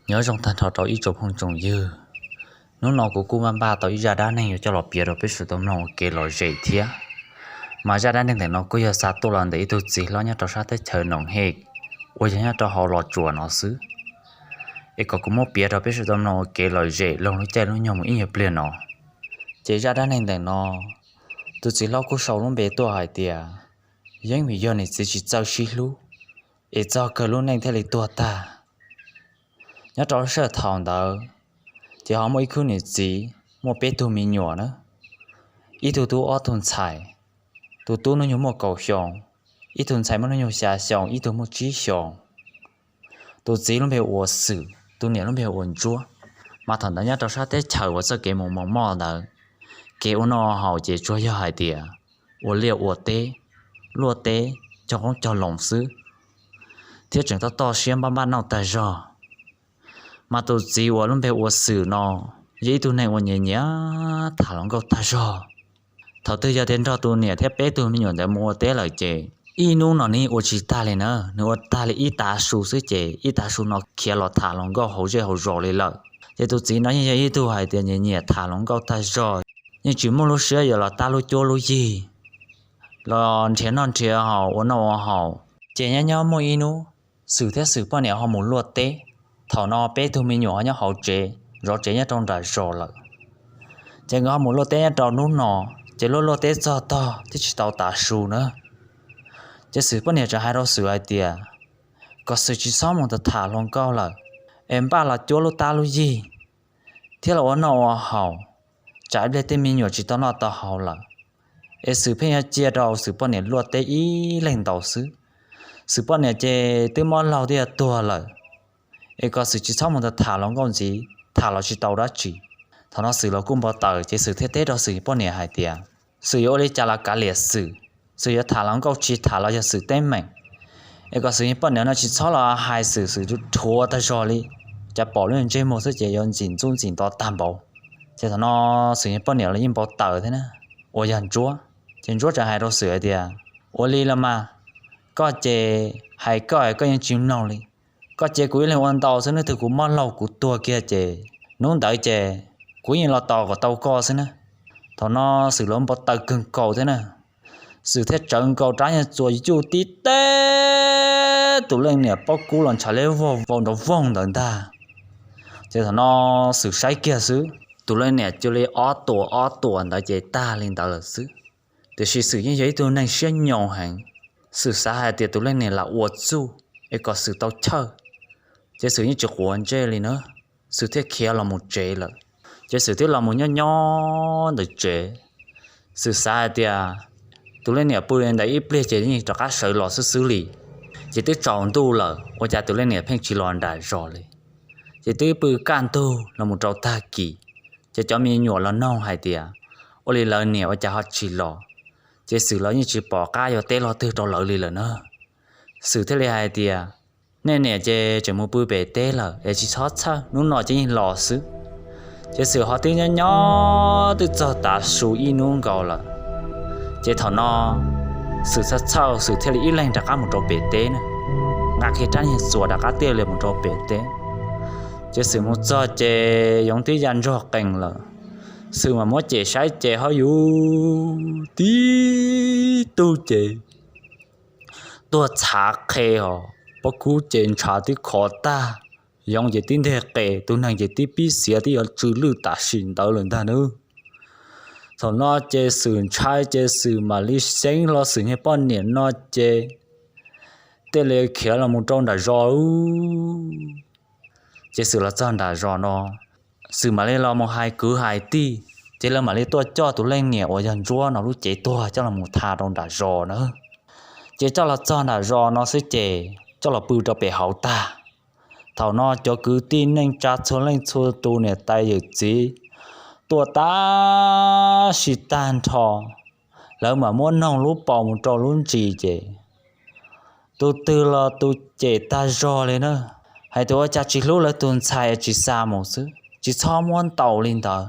Nyob zoo tag nrho rau ib tsoom phooj tsoom ywg. Hnub no kuv kuj npaj npaj tau ib zaj dab neeg yuav coj los piav rau peb sawv daws tau mloog ua kev lom zem thiab. Mas zaj dab neeg ntawm no kuj yog xa tuaj los ntawm ib tug txiv hlob nyob rau sab teb chaws Noom Hej, uas yog nyob rau hauv Los Tsuas no xwb. Es kom kuv muab piav rau peb sawv daws tau mloog ua kev lom zem laug lub caij lub nyoog mus ib nyuag pliag no. Ces zaj dab neeg ntawm no, tus txiv hlob kuj sau lub npe tuaj hais tias, yeeb vim yog niam txiv tsis txawj sib hlub, es txog kawg lub neej thiaj li tuag tag. Nyob rau lub sij hawm thaum ntawd, ces ho muaj ib khub niam txiv muaj peb tug me nyuam na, ib tug tub ob tug ntxhais. Tus tub hnub nyoog muaj kaum xyoo, ib tug ntxhais muaj hnub nyoog xya xyoo, ib tug muaj tsib xyoos. Tus txiv lub npe hu ua Xwm, tus niam lub npe hu ua Ntsuab. Mas thaum ntawd nyob rau sab teb chaws uas txoj kev mus mos moj ntawd, kev ua noj haus ces tsuas yog hais tias ua liaj ua teb, luaj teb, cog qoob cog loo xwb, thiab tseem toj toj siab npaj npaj noj tag zog. Mas tus txiv uas lub npe hu ua Xwm no yog ib tug neeg uas nyiam nyiam tham hluas nkauj tag zog. Thaum twg yog tias nrog tus niam thiab peb tug me nyuam ntawd mus ua teb lawm ces ib hnub no nws ua tsis tag li na, nws ua tag li ib tav su xwb ces ib tav su no khiav los tham hluas nkauj hauv zej hauv zos li lawm. Ces tus txiv no yeej yog ib tug hais tias nyiam nyiam tham hluas nkauj tag zog, yeej tsis muaj lub siab yuav los tab lub cuab lub yig, los nrhiav noj nrhiav haus ua noj ua haus. Ces nyob nyob muaj ib hnub, Xwm thiab Xwm poj niam ho mus luaj teb. Thaum no peb tug me nyuam ho nyob hauv tsev, zov tsev nyob rau nram zos lawm. Ces nkawd ho mus luaj teb nyob rau hnub no, ces luaj luaj teb txog tog thiab tsis tau tav su na. Ces Xwm poj niam tseem hais rau Xwm hais tias, kom Xwm tsis txhob mus tham hluas nkauj lawm, es npaj los cuab lub tab lub yig thiab los ua noj ua haus, tsam ib pliag tej me nyuam tsis tau noj tau haus lawm, es Xwm pheej yuav cia rau Xwm poj niam luaj teb ib leeg ntaus xwb. Xwm poj niam ces twb mob laug twb yuav tuag lawm, es kom Xwm tsis txhob mus tham hluas nkauj ntxiv, tham los tsis tau dab tsi. Thaum no Xwm los kuj npau taws ces Xwm thiaj teb rau Xwm poj niam hais tias, Xwm yuav ua li cas los kav liam Xwm, Xwm yuav tham hluas nkauj tsis tham los yog Xwm teeb meem, es kom Xwm poj niam no tsis txhob los hais Xwm, Xwm rhuav tag zog li, cas pom lub ntsej muag xwb ces yuav ntxim ntxub ntxim nto tag npaum. Ces thaum no Xwm poj niam los yeej npau taws thiab na, uas yog Ntsuab. Ces Ntsuab tseem hais rau Xwm hais tias, ua li los mas, koj ces hais koj es koj yeej tsis mloog li. Koj cia kuv ib leeg ua ntau xwb, hnub twg kuv mob laug kuv tuag kiag ces hnub ntawd ces kuv yeej los tos kom tau koj xwb na. Thaum no Xwm los npau taws kawg nkaus thiab na, Xwm thiaj tsawv nkaus rab nyuag txuas yuj tib teb tus leej niam pob kub los ntshav liab vog vau nrov voog ntawd ntag. Ces thaum no Xwm saib kiag xwb, tus leej niam cia li ob tuam ob tuam ntawd ces tag li ntawd lawm xwb. Tiam sis Xwm yeej yog ib tug neeg siab nyoo heev, Xwm xav hais tias tus leej niam lam ua txuj es kom Xwm tau chawj, ces Xwm yeej tsis quav ntsej li na, Xwm thiaj khiav los mus tsev lawm. Ces Xwm thiaj los mus nyob nyob ntawm tsev. Xwm xav hais tias tus leej niam pw li ntawd ib pliag ces yeej rov qab sawv los xwb xwb li. Ces twb tsaus ntuj lawm ua cas tus leej niam pheej tsis los nram zos li. Ces twb pw kaj ntug los mus rau tag kis, ces cov me nyuam los noog hais tias, ua li lawv niam ua cas ho tsis los? Ces Xwm los yeej tsis pom qab yuav teb lo twg rau lawv li lawm na. Xwm thiaj li hais tias, nej niam ces tseem mus pw pem teb lawm es tsis txhob txhawj, hnub no ces yeej los xwb. Ces Xwm ho twb nyob nyob twb txog tav su ib hnub nkaus lawm. Ces thaum no Xwm txhawj txhawj, Xwm thiaj li ib leeg rov qab mus rau pem teb na, nqa kiag rab niag txuas rov qab tiaj li mus rau pem teb. Ces Xwm mus txog ces yoov twb ya ntsog qees lawm. Xwm mas muab cem saib ces ho yus tib tug ces tuag txhav qhe os, pob kub ces ntshav twb khov tag, yoov ces tib nteg qe, tus neeg ces tib pib xiav twb yuav tsw lwj tam sim ntawd lawm ntag nawb. Thaum no ces Xwm ntshai ces Xwm mam li xeeb hlo Xwm niag poj niam no ces thiaj li khiav los mus rau nram zos. Ces Xwm los txog nram zos no, Xwm mam li los mus hais kwv hais tij, ces lawv mam li tuaj coj tus leej niam uas yog Ntsuab no lub cev tuag coj los mus tha rau nram zos na. Ces coj los txog nram zos no xwb ces coj los pw rau pem hauv tag. Thaum no cov kwv tij neej tsa txhua leej txhua tus niam tais yawm txiv tuaj tab sis tag nrho, lawv mam muab noog lub paus mus rau lub ntsis ces tus twg los tus cem tag zog li na, hais tias ua cas tsis hlub lawv tus ntxhais es tsis xa mus xwb, tsis txhob muab ntaus li ntawd,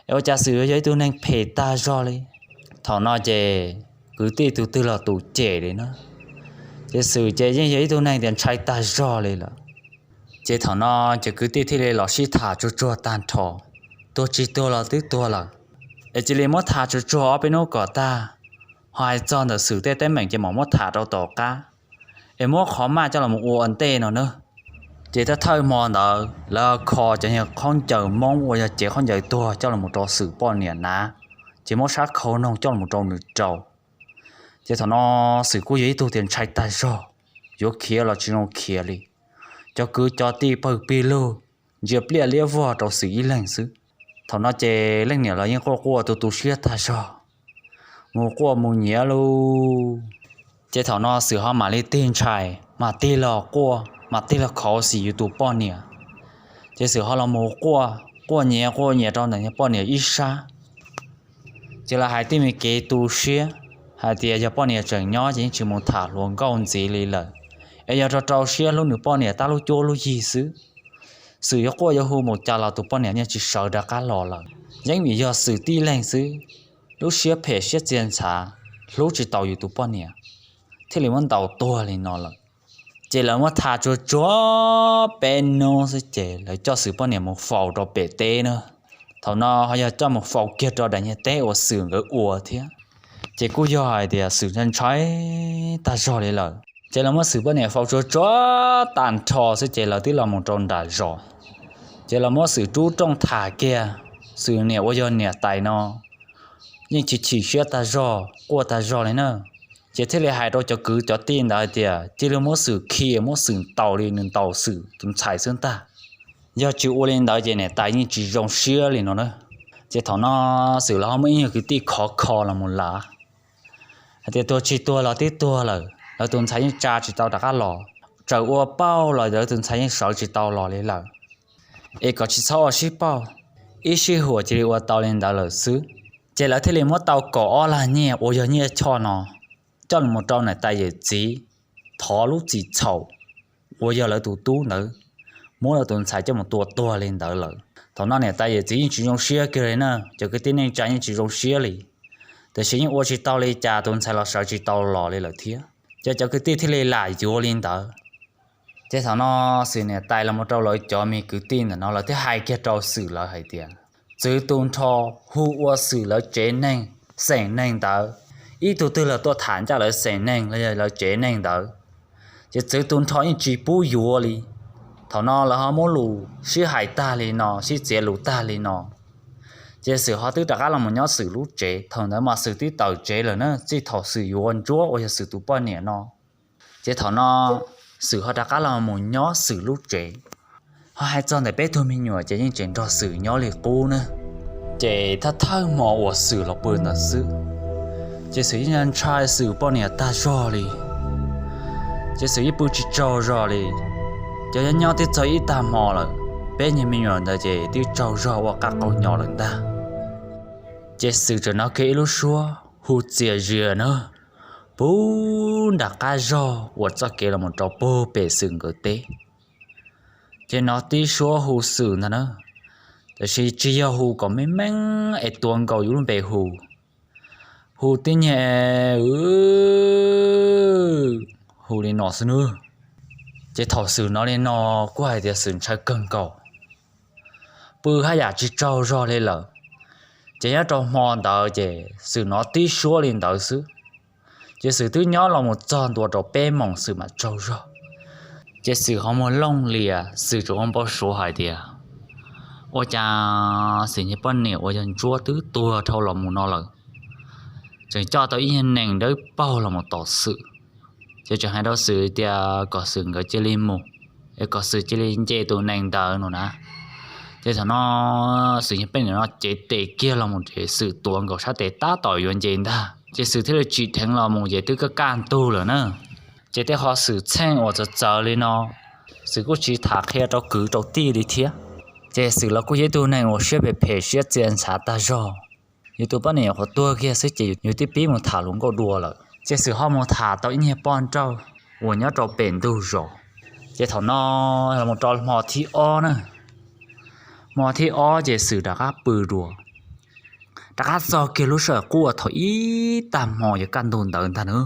es ua cas Xwm yuav yog ib tug neeg phem tag zog li. Thaum no ces kwv tij tus twg los tus cem li na, ces Xwm ces yeej yog ib tug neeg tias ntshai tag zog li lawm. Ces thaum no cov kwv tij thiaj li los sib tham tsuag tsuag tag nrho, tuag tsis tuag los twb tuag lawm, es cia li muab tham tsuag tsuag ob peb hnub kom tag, ho hais txog ntawm Xwm tej teeb meem ces mam muab tham rau tom qab, es muab qhov maj coj los ua ua ntej no na. Ces thawj thawj hmo ntawd lawv kho cov khaub ncaws Hmoob uas yog cev khaub ncaws tuag coj los rau Xwm poj niam hnav, ces muab sab khau noog coj los rau nws rau. Ces thaum no Xwm kuj yog ib tug tias ntshai tag zog, yuav khiav los tsis zoo khiav li. Cov kwv cov tij pawg pig lug, ntsia pliaj liab vog rau Xwm ib leeg xwb. Thaum no ces leej niam los yeej quaj quaj tu tu siab tag zog, mus quaj mus nyiav lauj. Ces thaum no Xwm ho mam li tig ntshai, mam tig los quaj mam tig los khov Xwm yus tus poj niam. Ces Xwm ho los mus quaj, quaj nyiav quaj nyiav rau ntawm poj niam ib sab. Ces lawv hais tej me kev tu siab, hais tias yog poj niam tseem nyob ces yeej tsis mus tham hluas nkauj ntxiv li lawm, es yog rau rau siab hlub nws poj niam tab lub cuab lub yig xwb. Xwm yuav quaj yuav hu mus cas los tus poj niam yeej tsis sawv rov qab los lawm. Yeej vim yog Xwm tib leeg xwb, lub siab phem siab txias ntxhav, hlub tsis tau yus tus poj niam, thiaj li muab ntaus tuag li no lawm. Ces lawv muab tham tsuag tsuag peb hnub xwb ces lawv coj Xwm poj niam mus faus rau pem teb na. Thaum no ho yog coj mus faus kiag rau daim niag teb uas Xwm nkawd ua thiab. Ces kuj yog hais tias Xwm ntshai ntshai tag zog li lawm, ces lawv muab Xwm poj niam faus tsuag tsuag tag nrho xwb ces lawv twb los mus rau nram zos. Ces lawv muab Xwm rub rooj tham kiag, Xwm niam uas yog niam tais no yeej chim chim siab tag zog quaj tag zog li na. Ces thiaj li hais rau cov kwv cov tij ntawd hais tias cia li muab Xwm khi muab Xwm ntaus li nws ntaus Xwm tus ntxhais xwb ntag. Yog tsis ua li ntawd ces niam tais yeej tsis zoo siab li no na. Ces thaum no Xwm los ho muaj ib nyuag kwv tij khov kho los mus lav hais tias tuag tsis tuag los twb tuag lawm, lawv tus ntxhais yeej tsa tsis tau rov qab los, txawm ua pauj los lawv tus ntxhais yeej sawv tsis tau los li lawm, es kom tsis txhob ua sib pauj, ib sij huam cia li ua tau li ntawd lawm xwb. Ces lawv thiaj li muab tau kaum ob lag nyiaj uas yog nyiaj choj no coj los rau niam tais yawm txiv thov lub txim txhaum uas yog lawv tus tub ntawd muab lawv tus ntxhais coj mus tua tuag li ntawd lawm. Thaum no niam tais yawm txiv yeej tsis zoo siab kiag li na, cov kwv tij neej tsa yeej tsis zoo siab li, tiam sis yeej ua tsis tau li cas tus ntxhais los sawv tsis tau los li lawm thiab. Ces cov kwv tij thiaj li lam yuav li ntawd. Ces thaum no Xwm niam tais los mus rau lawv cov me kwv tij ntawm no lawv thiaj hais kiag rau Xwm lawv hais tias txwv tu nrho hu ua Xwm lawv tsev neeg, xeem neeg ntawd, ib tug twg los tuaj tham ncaj lawv xeem neeg los yog lawv tsev neeg ntawd, ces txwv tu nrho yeej tsis pub yuav li. Thaum no lawv ho muab lus sib hais tag li no sib txiav lus tag li no, ces Xwm ho twb rov qab los mus nyob Xwm lub tsev. Thaum ntawd mas Xwm twb tawm tsev lawm na, txij thaum Xwm yuav ntsuab uas yog Xwm tus poj niam no. Ces thaum no Xwm ho rov qab los mus nyob Xwm lub tsev. Ho hais txog ntawm peb tug me nyuam ces yeej tseem nrog Xwm nyob li qub na. Ces thawj thawj hmo uas Xwm los pw ntawd xwb, ces Xwm yeej ntshai Xwm poj niam tag zog li. Ces Xwm yeej pw tsis tsaug zog li. Ces nyob nyob twb txog ib tag hmo lawm, peb nyuag me nyuam ntawd ces twb tsaug zog ua qab qaug nyo lawm ntag. Ces Xwm txawm hnov kiag ib lub suab hu txias zias na, puag nram qab zog uas txoj kev los mus rau puag pem Xwm nkawd teb. Ces hnov tib suab hu Xwm ntag na, tiam sis tsis yog hu kom meej meej es tuav nkaus yus lub npe hu, hu tib nyeg hu li no xwb nawb. Ces thaum Xwm hnov li no kuj hais tias Xwm ntshai kawg nkaus, pw haj yam tsis tsaug zog li lawm. Ces nyob rau hmo ntawd ces Xwm hnov tib suab li ntawd xwb. Ces Xwm twb nyob los mus txog ntua rau peb moos Xwm mam tsaug zog. Ces Xwm ho mus looj lias, Xwm tseem ua npau suav hais tias ua cas Xwm niag poj niam uas yog ntsuab twb tuag dhau los mus no lawm, tseem coj tau ib nyuag nees dawb paug los mus tom Xwm. Ces tseem hais rau Xwm tias kom Xwm nkawd cia li mus, es kom Xwm cia li nce tus nees ntawd no na. Ces thaum no Xwm niag poj niam no cev tes kiag los mus ces Xwm tuav nkaus sab tes tab tom yuav nce ntag, ces Xwm thiaj li tsim dheev los mus ces twb kaj kaj ntug lawm na. Ces tej qhov xwm txheej uas txawv txawv li no, Xwm kuj tsis tham qhia rau kwv rau tij li thiab. Ces Xwm los kuj yog ib tug neeg uas siab phem phem siab txias ntxhav tag zog. Yus tus poj niam nyuam qhuav tuag kiag xwb ces yus twb pib mus tham hluas nkauj dua lawm. Ces Xwm ho mus tham tau ib nyuag poj nrauj uas nyob rau pem ntug zos. Ces thaum no los rau hmo thib ob na, hmo thib ob ces Xwm rov qab pw dua. Rov qab txog kiag lub sij hawm quaj thaum ib tag hmo yuav kaj ntug ntawd ntag na.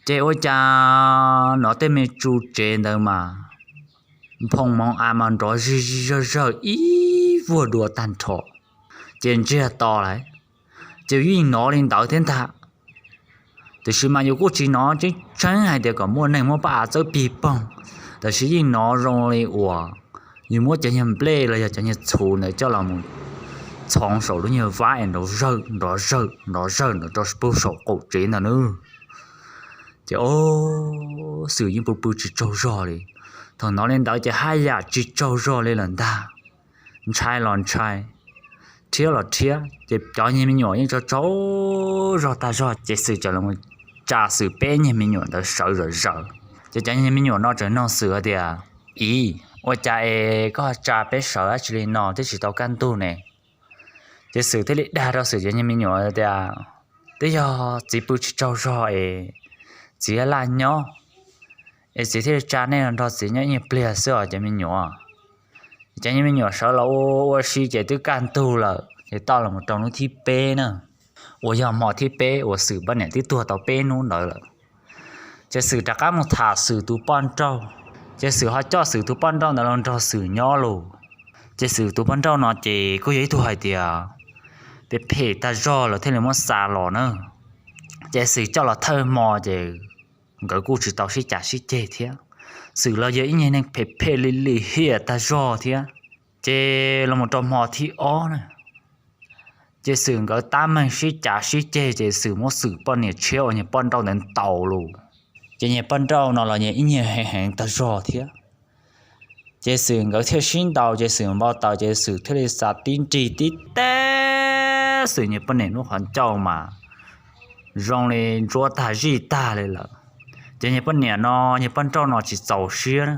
Ces ua cas hnov tej me tsu tsev ntawd mas nphoo moov av mas nrov zig zig zawg zawg ib vuag dua tag nrho, ces ntsiag to lawm. Ces yeej hnov li ntawd thiab ntag. Tiam sis mas yus kuj tsis hnov tseeb tseeb hais tias kom muaj neeg muab pob av txawb pig poog, tab sis yeej hnov zoo li uas yus muab cov nyuag nplej los yog cov nyuag txhuv ntawd coj los mus txhoov saum lub nyuag vab es nrov zawg nrov zawg nrov zawg ntawd rau puag saum qaum tsev ntag nawb. Ces o, Xwm yeej pw pw tsis tsaug zog li. Thaum hnov li ntawd ces haj yam tsis tsaug zog li lawm ntag. Ntshai los ntshai, rhiab los rhiab, ces cov nyuag me nyuam yeej tsaug tsaug zog tag zog ces Xwm txawm los tsa Xwm peb nyuag me nyuam ntawd sawv zom zaws. Ces cov nyuag me nyuam no txawm nug Xwm hais tias, Iv, ua cas es koj tsa peb sawv dab tsi li no twb tsis tau kaj ntug ne? Ces Xwm thiaj li dag rau Xwm cov nyuag me nyuam tias, Twb yog txiv pw tsis tsaug zog es txiv laj nyob, es txiv thiaj li tsa nej los nrog txiv nyob ib nyuag pliag xwb os cov me nyuam. Cov nyuag me nyuam sawv los ua ua si ces twb kaj ntug lawm ces toj los mus rau hnub thib peb na, uas yog hmo thib peb uas Xwm poj niam twb tuag tau peb hnub ntawd lawm. Ces Xwm rov qab mus tham Xwm tus poj nrauj, ces Xwm ho coj Xwm tus poj nrauj ntawd los nrog Xwm nyob lauj. Ces Xwm tus poj nrauj no ces kuj yog ib tug hais tias phem phem tag zog lawm thiaj li muab xa los na. Ces Xwm coj los thawj hmo ces nkawd kuj tsis tau sib cav sib ceg thiab. Xwm los yog ib nyuag neeg phem phem li lim hiam tag zog thiab. Ces los mus rau hmo thib ob na, ces Xwm nkawd tab meeg sib cav sib ceg ces Xwm muab Xwm poj niam tshiab uas nyuag poj nrauj ntawd ntaus lauj. Ces nyuag poj nrauj no los yog ib nyuag heev heev tag zog thiab. Ces Xwm nkawd thiaj sib ntaus ces Xwm npau taws ces Xwm thiaj li xav tib nrig tib teb Xwm nyuag poj niam lub qhov ncauj mas zoo li ntsuab tag zij tag li lawm. Ces nyuag poj niam no, nyuag poj nrauj no tsis txaus siab na,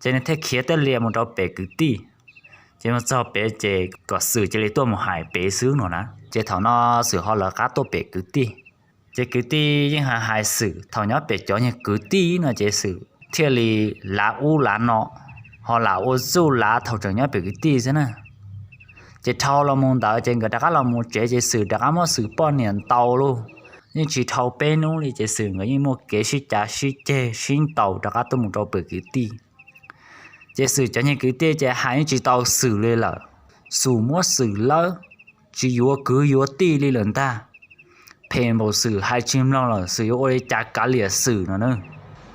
ces nws thiaj khiav tej lias mus rau pem kwv tij. Ces mus txog pem ces kom Xwm cia li tuaj mus hais pem xwb no na. Ces thaum no Xwm ho lawv qab tuaj pem kwv tij. Ces kwv tij yeej hais hais Xwm, thaum nyob pem cov nyuag kwv tij no ces Xwm thiaj li lav ub lav no, ho lam ua txuj lav thaum tseem nyob pem kwv tij xwb na. Ces dhau los mus ntawd ces nkawd rov qab los mus tsev ces Xwm rov qab muab Xwm poj niam ntaus lauj. Yeej tsis dhau peb hnub li ces Xwm nkawd yeej muaj kev sib cav sib ceg sib ntaus rov qab tuaj mus rau pem kwv tij. Ces Xwm cov nyuag kwv tij ces hais yeej tsis tau Xwm li lawm. Xwm muab Xwm lawb, tsis yuav kwv yuav tij li lawm ntag. Phem npaum Xwm hais tsis mloog lawm Xwm yuav ua li cas kav liam Xwm no na.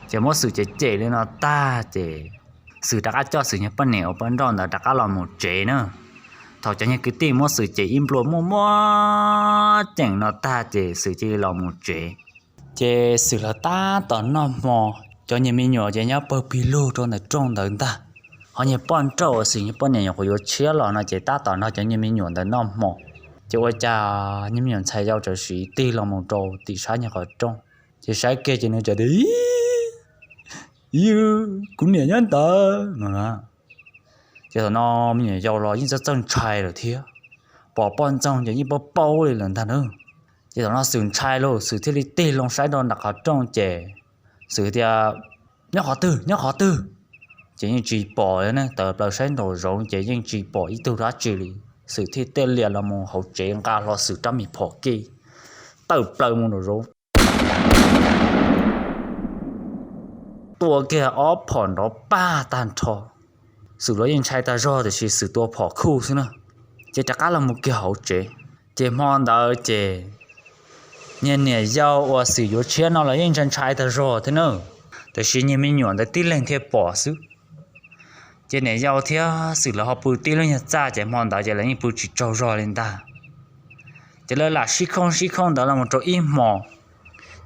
Ces muab Xwm cem cem li no tag ces Xwm rov qab coj Xwm nyuag poj niam uas poj nrauj ntawd rov qab los mus tsev na. Thaum cov nyuag kwv tij muab Xwm cem ib nplua muaj muaj ceem no tag ces Xwm cia li los mus tsev. Ces Xwm lawv tab tom noj hmo, cov nyuag me nyuam ces nyob pawg pig lug rau ntawm rooj ntawd ntag. Ho nyuag poj nrauj uas Xwm nyuag poj niam nyuam qhuav yuav tshiab los no ces tab tom nrog cov nyuag me nyuam ntawd noj hmo. Ces ua cas nyuag me nyuam ntxhais yau tsawm sim tig los mus rau tim sab nyuag qhov rooj, ces saib kiag ces nws txawm tias, Ib, kuv niam nyob ntawd no na. Ces thaum no me nyuam yaus los yeej txawj txawj ntshai lawm thiab, pom poj ntxoog ces yeej paub paub li lawm ntag na. Ces thaum no Xwm ntshai lauj, Xwm thiaj li tig loo saib rau nram qhov rooj ces Xwm tias, Nyob qhov twg, nyob qhov twg? Ces yeej tsis pom li ne, tawm plaws saib nraum zoov ces yeej tsis pom ib tug dab tsi li. Xwm thiaj tej lias los mus hauv tsev nqa hlo Xwm rab me phom kej, tawm plaws mus nraum zoov, tua kiag ob phom nrov pag tag nrho. Xwm los yeej ntshai tag zog tiam sis Xwm tua phom khuj xwb na, ces rov qab los mus kiag hauv tsev. Ces hmo ntawd ces nyuag niam yau uas Xwm yuav tshiab no los yeej ntshai ntshai tag zog thiab na, tiam sis nyuag me nyuam ntawd tib leeg thiaj pom xwb. Ces niam yau thiab Xwm lawv ho pw tib lub nyuag txaj ces hmo ntawd ces lawv yeej pw tsis tsaug zog li ntag. Ces lawv lam sib khooj sib khooj ntawd los mus rau ib hmos,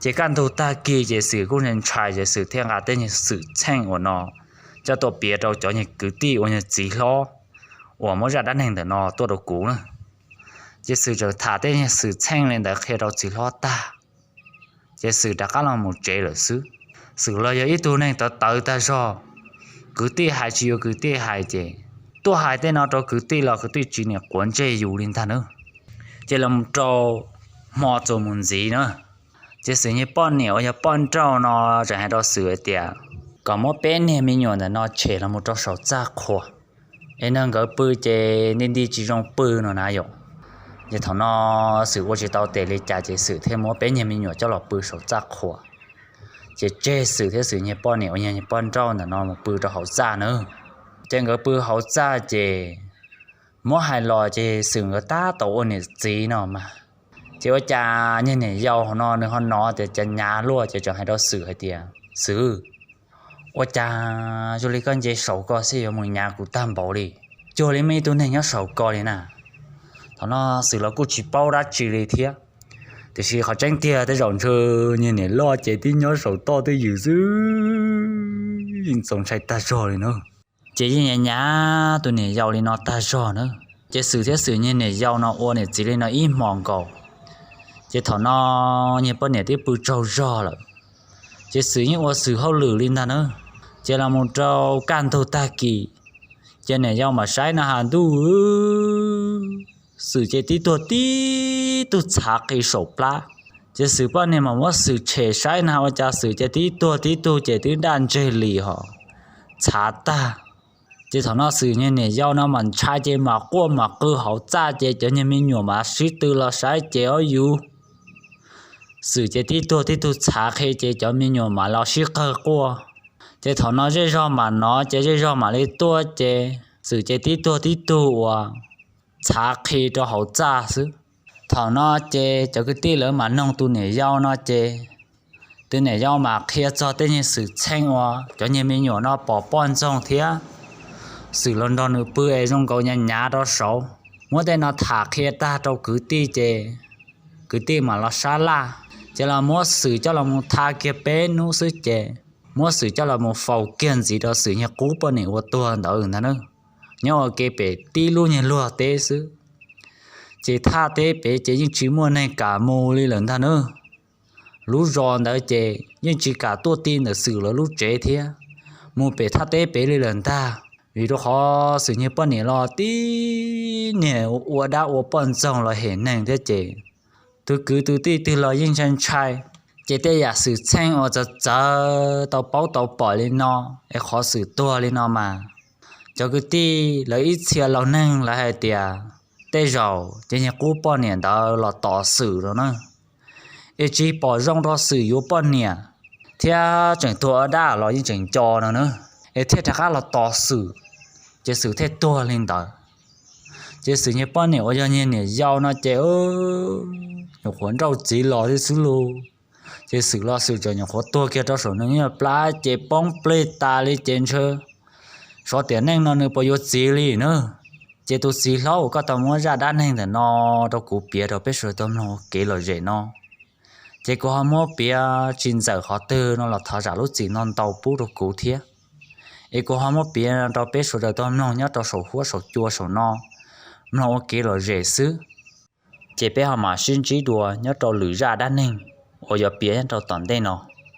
ces kaj ntug tag kis ces Xwm kuj ntshai ces Xwm thiaj nqa tej nyuag xwm txheej uas no coj tuaj piav rau cov nyuag kwv tij uas nyuag txiv hlob uas muab zaj dab neeg ntawm no tuaj rau kuv na. Ces Xwm txawm tham tej nyuag xwm txheej li ntawd qhia rau txiv hlob tag, ces Xwm rov qab los mus tsev lawm xwb. Xwm los yog ib tug neeg tawv tawv tag zog, kwv tij hais tsis yuav kwv tij hais ces tuaj hais tej no rau kwv tij los kwv tij tsis niam quav ntsej yus li ntag na. Ces los rau hmo txuas mus ntxiv na, ces Xwm nyuag poj niam uas yog poj nrauj no tseem hais rau Xwm hais tias kom muab peb niag me nyuam ntawm no tshem los mus rau saum txaj qhua, es nrog nkawd pw ces nti nti tsis zoo pw no na yom. Ces thaum no Xwm ua tsis tau tes li cas ces Xwm thiaj muab peb niag me nyuam coj los pw saum txaj qhua, ces tseg Xwm thiab Xwm nyuag poj niam uas yog poj nrauj ntawm no mus pw rau hauv txaj na. Ces nkawd pw hauv txaj ces muab hais los ces Xwm nkawd tab tom ua niam txiv no mas, ces ua cas niag niam yau hauv no nws ho hnov tias cas nyav luaj ces tseem hais rau Xwm hais tias, Xwm, ua cas zoo li koj nce saum ko xwb yuav mus nyav kuv tag npaum li, cuag li muaj ib tug neeg nyob saum ko li na. Thaum no Xwm los kuj tsis paub dab tsi li thiab, tiam sis qhov tseeb tiag tej zaum ntshe niag niam loj ces twb nyob saum toj twj ywm xwb, yeej txaus ntshai tag zog li na. Ces yeej nyav nyav tus niam yau li no tag zog na. Ces Xwm thiab Xwm niag niam yau no ua niam txiv li no ib hmos nkaus, ces thaum no niag poj niam twb pw tsaug zog lawm, ces Xwm yeej ua Xwm hauj lwm li ntag na. Ces los mus rau kaj ntug tag kis, ces niam yau mam saib na has ntuj, Xwm ces tib tuag tib tug txhav qhi saum plab. Ces Xwm poj niam mam muab Xwm tshem saib na ua cas Xwm ces tib tuag tib tug ces twb daj ntseg li hos, txhav tag. Ces thaum no Xwm niag niam yau no mam ntshai ces mam quaj mam qw hauv txaj ces cov niag me nyuam mas sib tw los saib ces ob yus, Xwm ces tib tuag tib tug txhav qhi ces cov me nyuam mas los sib qawg quaj. Ces thaum no zej zog mam hnov ces zej zog mam li tuaj ces Xwm ces tib tuag tib tug uas txhav qhi rau hauv txaj xwb. Thaum no ces cov kwv tij lawv mam noog tus niam yau no ces tus niam yau mas qhia txog tej niag xwm txheej uas cov niag me nyuam no pom poj ntxoog thiab Xwm los nrog nws pw es zoo nkaus nyav nyav rau saud. Muab tej no tham qhia tag rau kwv tij ces kwv tij mam los sab laj, ces los muab Xwm coj los mus tha kiag peb hnub xwb ces muab Xwm coj los mus faus kiag ntxiv rau Xwm niag qub poj niam uas tuag ntawd ntag na. Nyob ua ke pem tib lub niag luag teb xwb, ces thaj teb pem ces yeej tsis muaj neeg kam mus li lawm ntag na. Lub zos ntawd ces yeej tsis kam tuaj ti ntawm Xwm lawv lub tsev thiab mus pem thaj teb pem li lawm ntag. Vim rau qhov Xwm niag poj niam los tib niag ua dab ua poj ntxoog los hem neeg thiab ces tus kwv tus tij twg los yeej ntshai ntshai. Ces tej yam xwm txheej uas txawv txawv tau paub tau pom li no es qhov Xwm tuag li no mas cov kwv tij lawv ib txhia laus neeg lawv hais tias tej zaum ces niag qub poj niam ntawd los tos Xwm no na, es tsis pom zoo rau Xwm yuav poj niam thiab tseem tuag ua dab los yeej tseem nco no na, es thiaj rov qab los tos Xwm, ces Xwm thiaj tuag li ntawd. Ces Xwm niag poj niam uas yog niag niam yau no ces nyuam qhuav nrauj txiv los thiab xwb lauj. Ces Xwm los Xwm tseem nyuam qhuav tuag kiag rau saum nws plab ces poob plig tas li ces ntshe xyov tiam neej no nws puas yuav txiv li na. Ces tus txiv hlob uas koj tau muab zaj dab neeg ntawm no rau kuv piav rau peb sawv daws tau mloog ua kev lom zem no, ces kuv ho muab piav tsis ntxawm qhov twg no los thov zam lub txim no ntau pub rau kuv thiab. Es kuv ho muab piav rau peb sawv daws tau mloog nyob rau saum huab saum cua saum no, mloog ua kev lom zem xwb. Ces peb ho mam sib ntsib dua nyob rau lwm zaj dab neeg uas yuav piav nyob rau tom ntej no.